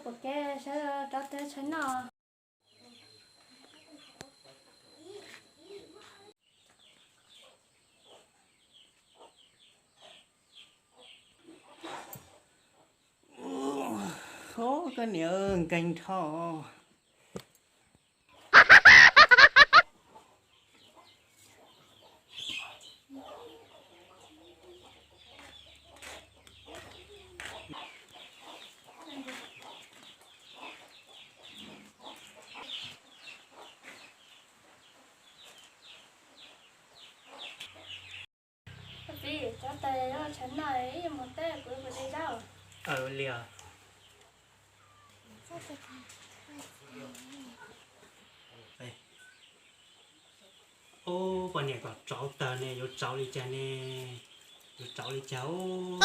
Ua ke, sawv rov tawm tshav noj. Ov, koj niam nkeeg dhau. Txiv, tsov tawg, tshav noj ib yuav mus teb kuv, kuv de zaub. Li os. Ub, poj niam kom tsov tawg ne, yuav tsov li cas ne? Yuav tsov li cas ub?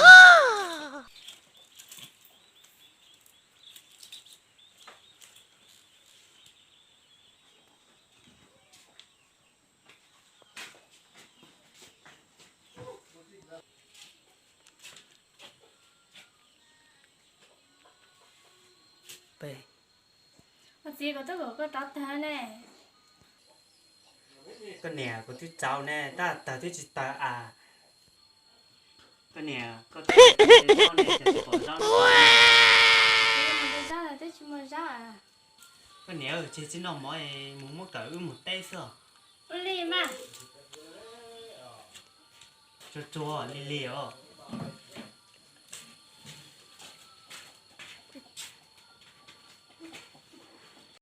Txiv, kuv twb kom koj rov tawg ne. Koj niam, kuv twb tsov ne, tab tawg twb tsis tawg as. Koj niam, koj tsis pom zaub no. Twb tsis muaj zaub as. Koj niam, tseg tsis noj mov, mus muab kawm wb mus teb xwb os. Ua li mas. Tsuag tsuag li li os.